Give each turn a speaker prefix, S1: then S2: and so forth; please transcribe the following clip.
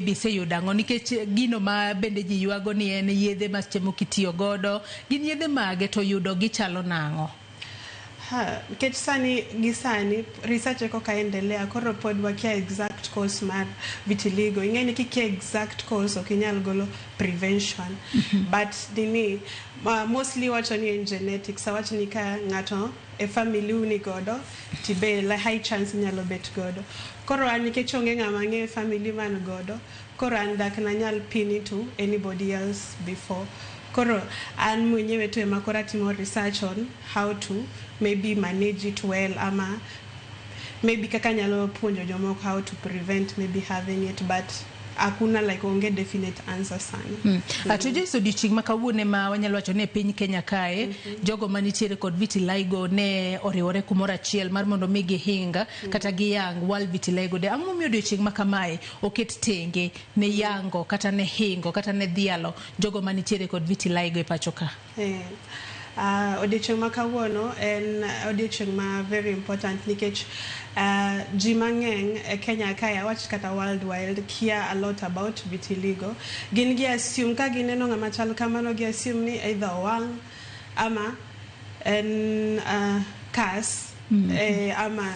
S1: Maybe iseyudo ang'o nikech gino ma bende ji ywago ni en yedhe ma seche moko itiyo godo gin yedhe mage to yudo gichalo nang'o?
S2: Ha, nikech sani gi sani research eko ka endelea, koro pod wakia exact cause mar vitiligo. Ing'e ni kikia exact cause, ok inyal golo prevention. But nini, mostly wacho ni en genetics. Awach ni ka ng'ato e family u ni godo, tibe la high chance inyalo bet godo. Koro an, nikech onge ng'ama ng'e e family man godo, koro an dak nanyal pin it to anybody else before. Koro an mwenyewe tu ema koro atimo research on how to maybe manage it well, ama maybe kaka nyalo puonjo jomoko how to prevent maybe having it, but hakuna, like, onge definite answer sani.
S1: To Joyce, odiochieng' ma kawuono ma wanyalo wacho ni e piny Kenya kae, jogo manitiere kod vitiligo ne oriwore kumoro achiel mar mondo mi gihing kata giyang World Vitiligo Day. Ang'o momiyo odiochieng' ma kamae oket tenge ne yango kata ne hingo kata ne dhialo jogo manitiere kod vitiligo e pacho ka?
S2: Odiochieng' ma kawuono en odiochieng' ma very important nikech ji mang'eny e Kenya kae, awach kata worldwide, kia a lot about vitiligo. Gin gi assume ka gineno ng'ama chal kamano, gi assume ni either owang' ama en curse, ama